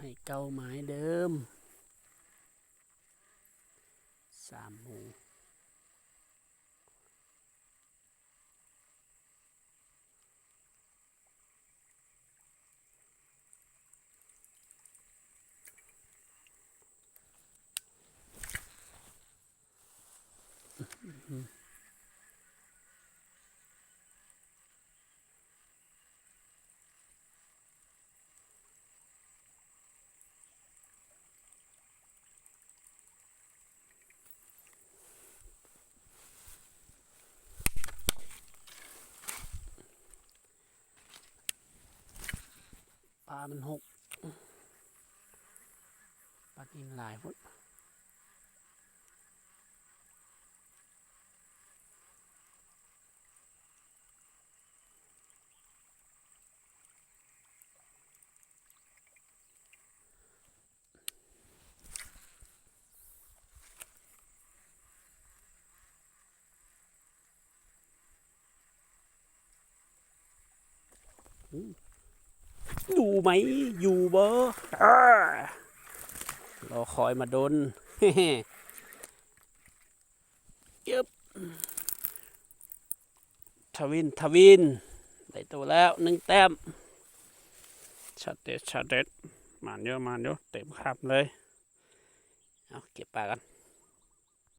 ໃຫ້ເກົ້າໄມ້ເດີມ ສາມໝູ່. ປາມັນຫົກ ປານິນຫຼາຍພຸ້ນ. ຢູ່ໄໝ? ຢູ່ບໍ່? ເອີ ລໍຄອຍມາດົນ. ເອີບ ທະວິນ ທະວິນ ໄດ້ໂຕແລ້ວໜຶ່ງແຕ້ມ. ຊັດເດັດ ຊັດເດັດ ໝານຢູ່ ໝານຢູ່ ເຕັມຄາບເລີຍ. ເອົາ ເກັບປາກ່ອນ.